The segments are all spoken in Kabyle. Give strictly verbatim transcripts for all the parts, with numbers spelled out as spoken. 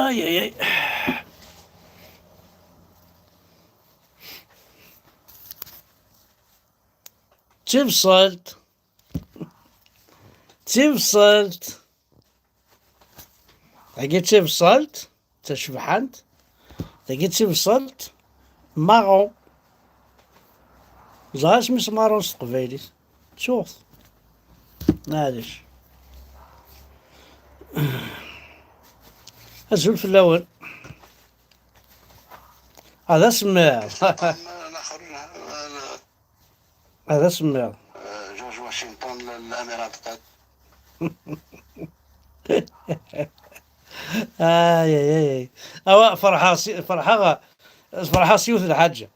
Ay, ay, ay. D tibṣelt. D tibṣelt. Tagi d tibṣelt tacebḥant. Tagi d tibṣelt marron. Ẓer asmi-s marron s teqbaylit. Ttuɣ-t. Maɛlic. Azul fell-awen. Ad asemmiḍ. Ad asemmiḍ. George Washington, l'amiral Ted. Ay, ay, ay, ay. Awa, ferḥeɣ si-, ferḥeɣ, ferḥeɣ s yiwet n lḥaǧa.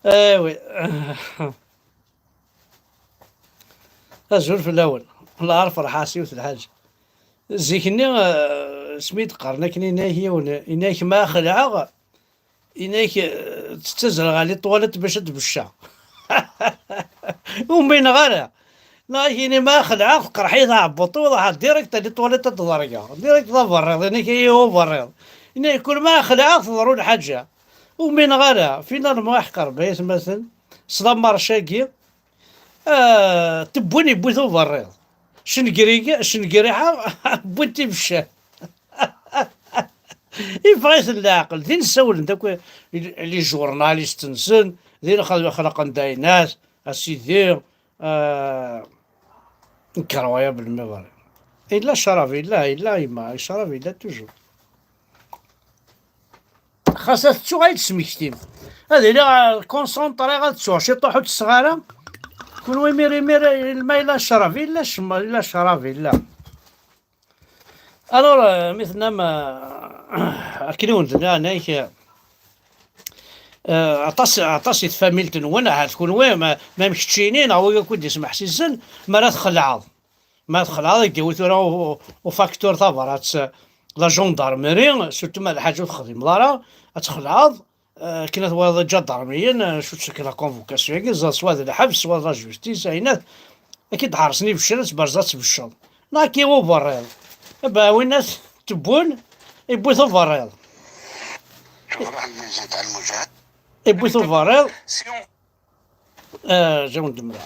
Awi. Azul fell-awen. Lɛar ferḥeɣ s yiwet n lḥaǧa. Zik-nni, eh, asmi d-qqaren akken, yenna-yak yiwen, yenna-yak ma xelɛeɣ, yenna-yak, eh, tettazzal ɣer les toilettes bac ad tbecca. Ur umineɣ ara. Neɣ ak-yini ma xelɛeɣ, teqreḥ-iyi taɛebbuḍt-iw, ruḥeɣ direct ɣer les toilettes ad ḍergeɣ. Direct d aberriḍ, yenna-ak ihi uberriḍ. Yenna-yak kul ma xelɛeɣ teḍru lḥaǧa. Ur umineɣ ara. Finalement, aḥeqq Rebbi, ay atmaten, s la marche-agi, ah, tewwin yewwi-t uberriḍ. Cengri-, cengriḥa, wwin-t ibeccan. Yeffeɣ-iten leɛqel. Din ssawlen-d akk les journalistes-nsen, din xel-, xelqen-d aynas, a sidi, ah, incroyable, mais vrai. Yella ccrab, yella, yella, yemma, ccrab yella toujours. Xas ad tettuɣ ad yi-d-tesmektim. Ad iliɣ, euh, concentré, ad ttuɣ ciṭuḥ ur ttesseɣ ara. Kunwi imir, imir, ma yella ccrab, yella ccma, yella ccrab, yella. Alors, euh, mi tennam, euh, akken i wen-d-nniɣ, nekk, euh, aṭas, aṭas i tfamilt-nwen, ahat kunwi, ma, ma am keččini, neɣ wigi akk i d-ismeḥsizen, mi ara txelɛeḍ. Ma txelɛeḍ, ad k-d-yawi tura u-, u-, ufaktur tabrat, la gendarmerie, surtout ma d lḥaǧa ur texdimeḍ ara, ad txelɛeḍ, eh, akken ad twaliḍ iǧadarmiyen, eh, acu ttak la convocation-agi, ẓer swa d lḥebs, swa d la justice, ayen ad, ad k-id-ḥersen ibeccan, ad tberzeḍ ad tbecceḍ. Neɣ akka i uberriḍ. Aba, win ad t-, tewwin, iwwi-t uberriḍ. شوف، راح الميزان تاع المجاهد. Iwwi-t uberriḍ. Ah, jawen demra.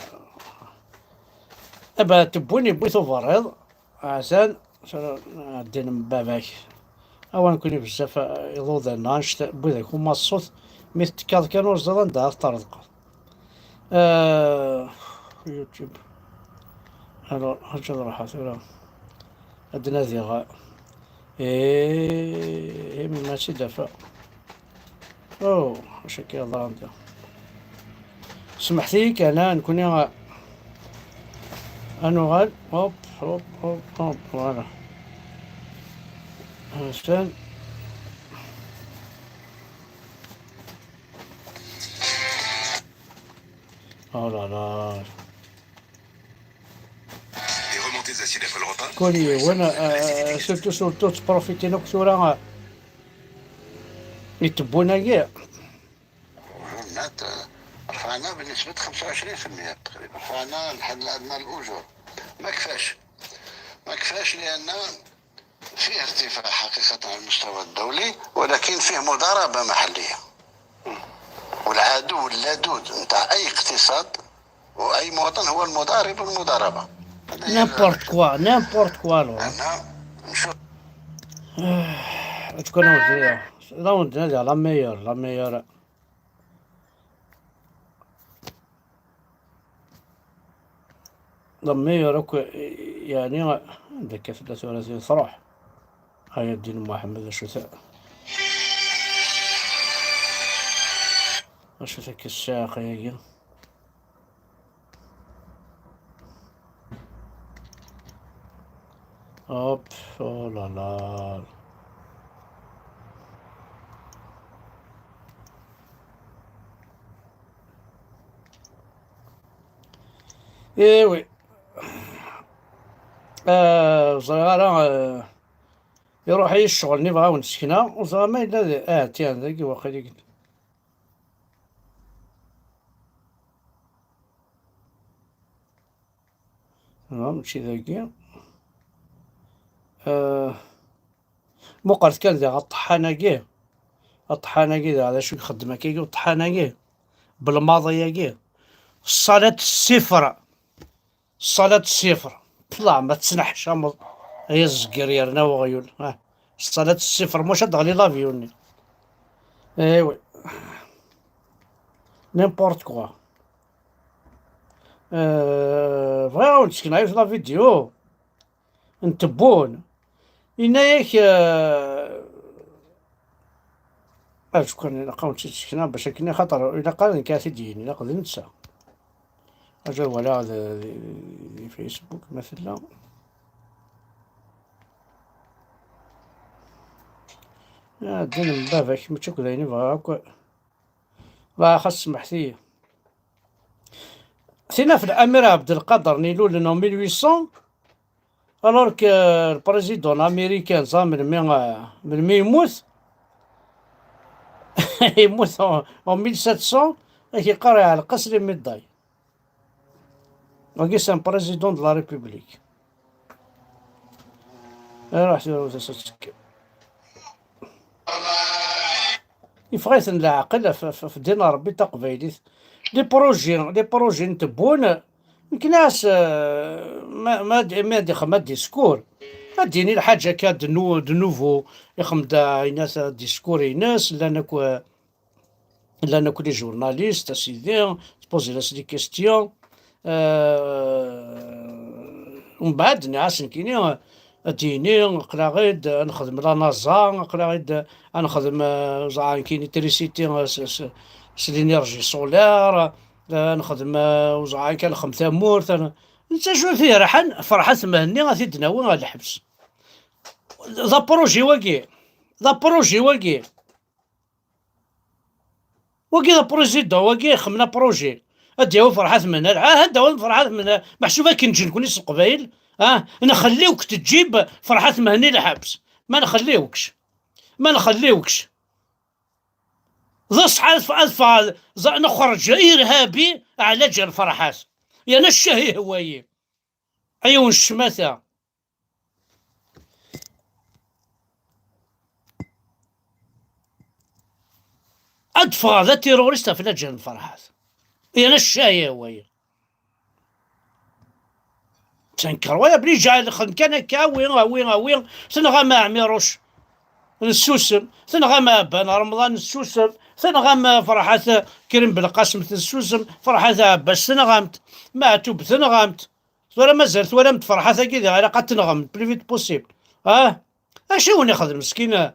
Aba tewwin, yewwi-t uberriḍ. Atan, ddin n baba-k. Awan kuni bezzaf, ah, iḍudan, annect n widak umaṣṣut, mi tettekkaḍ kan ur ẓriḍ anda ara teṭṭerḍqeḍ. Ah, YouTube. Alors, aǧǧa ad ruḥeɣ tura. Ad d-nadiɣ. Ih, ih, ma tt-id-afeɣ. Oh, acu akka yeḍran da? Semḥet-iyi kan, ha, nekkni, ah, ad nuɣal. Hop, hop, hop, hop, voilà. Atan. Oh là là. Kul yiwen, eh, surtout, surtout, ttprofitin akk tura, eh, itewwun-agi. هناك رفعنا بنسبة خمسة وعشرين في المية تقريبًا، رفعنا الحد الأدنى للأجور. ما كفاش، ما كفاش، لأن فيه ارتفاع حقيقة على المستوى الدولي، ولكن فيه مضاربة محلية. والعدو اللدود نتاع أي اقتصاد وأي مواطن هو المضارب والمضاربة. N'importe quoi, n'importe quoi, alors. أنا نشوف. آه، تكون ودي، لا ودي، هذه la meilleure, la meilleure. ضمير أكو، يعني، عندك ثلاثة وثلاثين تروح. هيا الدين محمد، شو ث-، شو ثك الشاقي. Hop, oh là là. Eh oui. Ah, ẓriɣ ara, ah, iruḥ-iyi ccɣel-nni bɣa wen-sekneɣ, ur ẓriɣ ma yella di, ah, tiyan dagi waqil i yella. Non, mačči dagi. Muqlet kan diɣ aṭeḥḥan-agi. Aṭeḥḥan-agi diɣ d acu i ixeddem akkagi uṭeḥḥan-agi? Belmaḍi-agi. Ṣṣalat ṣṣifr. Ṣṣalat ṣṣifr. Ṭṭleɛ ma tettneḥcameḍ. Ay azegger yerna uɣyul. Ah. Ṣṣalat ṣṣifr. Maca ad d-ɣli l'avion-nni. Eh oui. N'importe quoi. Euh, bɣiɣ ad wen-d-sekneɣ yiwet la vidéo n Tebbun. Yenna-yak, euh, acu kan ilaq ad wen-tt-id-sekneɣ bac akken, axaṭer ilaq ad nekk ad t-id-yini, ilaq d netta. Aǧa walaɣ di, di, di Facebook ma tella. Iɛeddan n baba-k, mačči akk d ayen i bɣiɣ akk. Bɣiɣ xas smeḥt-iyi. Tin af Amir Abdelkader n ilulen en mille huit cents, alors que le président américain, ẓa melmi, melmi yemmut, yemmut en, en mille sept cents, ak-iqqar iɛelleq-as les médailles. Wagi, c'est un président de la République. Iruḥ tura ur as-ttekki. Yeffeɣ-iten leɛqel ɣef, ɣef, ɣef ddin n Ṛebbi taqbaylit. Les projets, les projets n Tebbun, nekni-as, euh, ma, ma, ma ad ixdem adiskur, ad d-yini lḥaǧa akka de nou-, de nouveau, ixdem-d, euh, yenna-t adiskur-ines, llan akk, euh, llan akk les journalistes, a sidi, tposer-as les questions. Euh, umbeɛd, nniɣ-as nekkini, ad d-yini, aql-aɣ-id ad nexdem la NASA, aql-aɣ-id ad nexdem, euh, ẓa nekkini trisiti, euh, s, s, s l'énergie solaire, euh, ad nexdem, euh, ẓa akka ad nexdem tamurt, ad n-, netta acu t-yerḥan, Ferḥat Mhenni ad t-id-nawi ɣer lḥebs. D apṛuji wagi, d apṛuji wagi. Wagi d aprésident, wagi ixemmem apṛuji. Ad d-yawi Ferḥat Mhenni, ah, ad d-awin Ferḥat Mhenni. Meḥsub akken ǧǧen-ken s Leqbayel, ah, nxelliwk teǧǧib Ferḥat Mhenni lḥebs. Ma nxelliwkx. Ma nxelliwkx. D ṣṣeḥ ad f-, ad ffɣeɣ, ẓ-, nxerreǧ irhabi ɛlaǧal Ferḥat. Yerna ccah ihwa-yi. Ay yiwen ccmata. Ad ffɣeɣ d atirurist ɣef Laǧal n Ferḥat. Yerna ccah ihwa-yi. C'est incroyable, iǧɛel xedm kan akka, awi, awi, awi, tenɣam a Ɛmiruc, nessusem, tenɣam a Ben Remḍan, nessusem, tenɣam a Ferḥat Krim Belqasem, tessusem, Ferḥat Ɛebbas, tenɣam-t, Meɛtub, tenɣam-t. Tura mazal twalam-d Ferḥat-agi diɣ ilaq ad tenɣem, plus vite possible. Ah? Acu i wen-ixdem meskin, euh,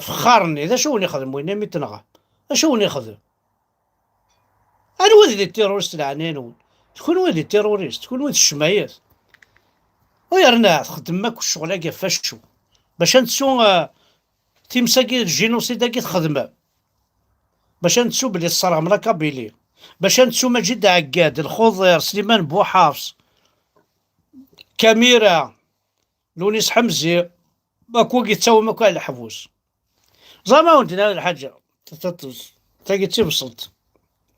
fexxar-nni? D acu i wen-ixdem winna mi tenɣam? Acu i wen-ixdem? Anwa i d les terroristes leɛnaya-nwen? D kunwi i d les terroristes, d kunwi i d ccmayat. U yerna txeddmem akk ccɣel-agi ɣef wacu? Bac ad nettu, euh, times-agi, le génocide-agi txedmem? Bac ad nettu belli tesserɣem la Kabylie? Bac ad nettu Maǧid Ɛeggad, Lxuḍir, Sliman Buḥafs, Kamira, Lunis Ḥemzi, akk wagi tettawim akk ar leḥbus? Ẓer ma wen-d-nniɣ lḥaǧa, ta-, ta-, tagi d tibṣelt.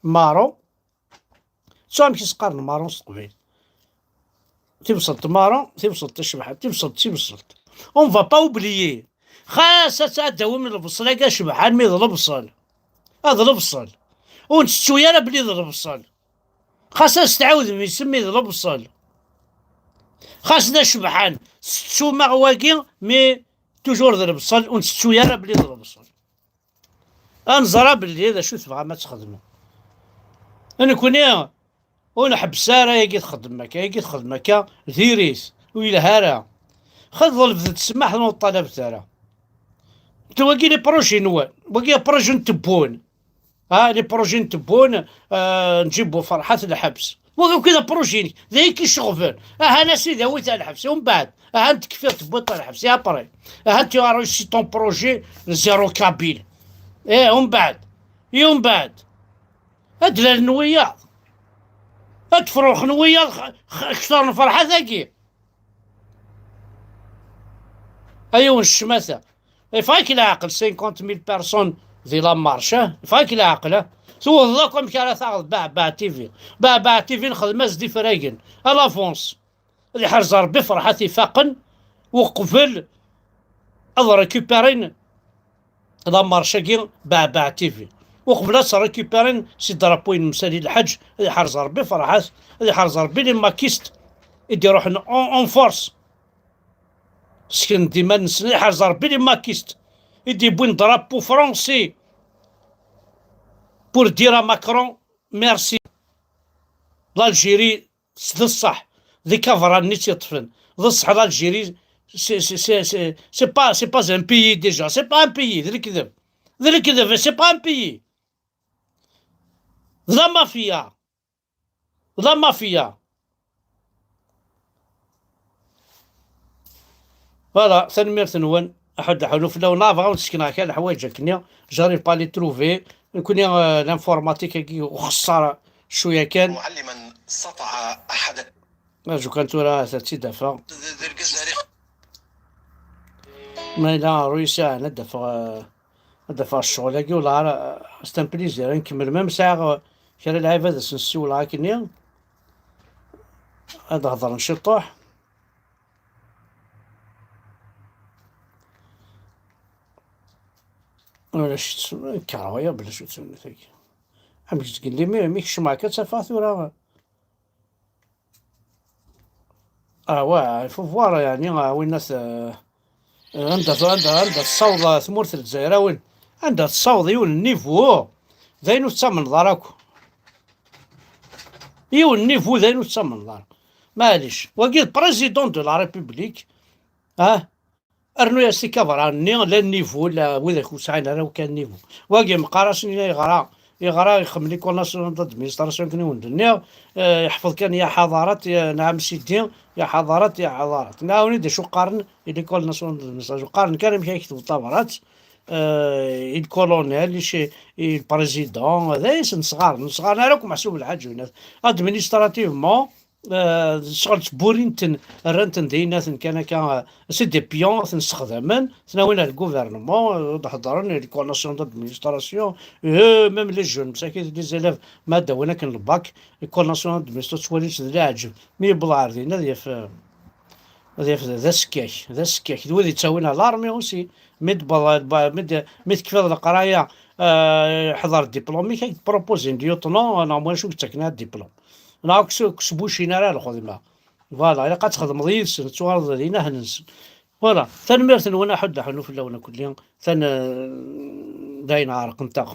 Maron. Ttu amek i s-qqaren Maron s teqbaylit? Tibṣelt Maron, tibṣelt tacebḥant, tibṣelt, tibṣelt. On va pas oublier. Xas ad tɛeddawim lebṣel-agi acebḥan mi d lebṣel. Ad lebṣel. Ur nettettu ara belli d lebṣel. Xas ad s-tɛawdem isem mi d lebṣel. Xas d acebḥan, tettum aɣ wagi, mi toujours d lebṣel, ur nettettu ara belli d lebṣel. Ad nẓer belli d acu tebɣam ad txedmem. Nekkni ur nḥebbes ara ayagi txeddem akka, ayagi txeddem akka, diri-t, ur yelha ara. Xad ḍelbet-d ssmaḥ, ur ṭṭalabet ara. Nta wagi les projets-nwen, wagi projet n Tebbun. Ah, les projets n Tebbun, euh, Nǧib Ferḥat lḥebs. Wagi akk d apṛuji-inek, d ayen k-iceɣben. Ahan a sidi, awi-t ar lḥebs, umbeɛd, ahan tekfiḍ tewwiḍ-t ar lḥebs, et après? Ahan tu as réussi ton projet, zéro kabyle. Eh, umbeɛd, i umbeɛd, ad d-lalen wiyaḍ, ad d-fruxen wiyaḍ x-, x-, kter n Ferḥat-agi. Ay yiwen ccmata. Yeffeɣ-ak leɛqel, cinquante mille personnes di la marche, ah? Yeffeɣ-ak leɛqel, ah? Tewwḍeḍ akk amek ara taɣeḍ Baɛbaɛ T V. Baɛbaɛ T V nexdem-as d ifragen. À l'avance. Ad iḥrez Ṛebbi Ferḥat ifaqen uqbel ad récupérin la marche-agi Beɛbeɛ T V. Uqbel ad tt-récupérin si drapeau-inem Sali Lḥaǧ, ad iḥrez Rebbi Ferḥat, ad iḥrez Rebbi les maquistes i d-iruḥen en, en force. Sken-d iman-nsen, ad iḥrez Rebbi les maquistes i d-yewwin drapeau français pour dire à Macron merci. L'Algérie, s d ṣṣeḥ, d ikabeṛṛan-nni i tt-yeṭṭfen. D ṣṣeḥ, l'Algérie, c'est, c'est, c'est, c'est, c'est pas, c'est pas un pays déjà, c'est pas un pays, d lekdeb. D lekdeb, c'est pas un pays. D la mafia. D la mafia. Voilà, tanemmirt-nwen. Aḥud aḥulu fell-awen, la bɣaɣ ad sekneɣ kan leḥwayeǧ akkenni. J'arrive pas à les trouver. Nekkni, euh, l'informatique-agi uxeṣṣar cwiya kan. معلما سطع أحد. Aju kan tura ad tt-id-afeɣ. D, d argaz ara Ma yella ṛuy sɛan ad d-afeɣ, euh, ad d-afeɣ ccɣel-agi, wala ara, c'est un plaisir. Ad nkemmel, même sɛiɣ, euh, kra lɛibad ad sen-ssiwleɣ akkenni. Ad hedṛen ciṭuḥ. Ulac, nkeṛ waya bla cuttunit-agi. Amek zgelli mi, mi kecmeɣ akka ttafeɣ tura. Ah, ouais, il faut voir, yeɛni, ah, winna t-, eh, anda, anda, anda tessaweḍ, eh, tmurt n Lezzayer, a win, anda tessaweḍ yiwen n niveau, d ayen ur tettamneḍ ara akk. Yiwen n niveau d ayen ur tettamneḍ ara. Maɛlic, wagi d président de la République, ah, rnu-yas tikabeṛṛa-nni, la niveau, la, widak ur sɛin ara kan niveau. Wagi meqqar-asen yeɣra, yeɣra, ixeddem l'école nationale d'administration, akken i wen-d-nniɣ, eh, yeḥfeḍ kan ya ḥadarat, ya nɛam sidi, ya ḥadarat, ya ḥadarat. Nɛawen-id acu qqaren i l'école nationale d'administration. Qqaren kan amek ara yekteb tabrat, eh, i le colonel, i che-, i le président, d ayen s-, nesɣaren, nesɣaren ara akk meḥsub lḥaǧ winat. Administrativement, eh, ccɣel ttburin-ten, rran-ten d aynaten kan akka, eh, c'est des pions, ad ten-ssexdamen, ad ten-awin ar le gouvernement, eh, ad d-heddren, les coordinations d'administration, eh, même les jeunes, msakit, les élèves, ma d-awin akken le bac, les coordinations d'administration, ttwalin-tt d leɛǧeb. Mi yewweḍ ɣer din, ad yaf, eh, ad yaf d, d asekkak, d asekkak. D wid yettawin à l'armée aussi. Mi d-, mi d-, mi tekfiḍ leqraya, eh, ḥḍer diplôme-ik, ad k-d-propozin lieutenant, neɣ ma acu yettaken ad diplôme. Neɣ ur k-s-, ur k-sbucin ara lxedma. Voilà, ilaq ad txedmeḍ yid-sen, ad tuɣaleḍ d inahen-nsen. Voilà, tanemmirt-nwen, aḥuddu aḥunnu fell-awen akkelli, tan-, d ayen ɛerqent-aɣ.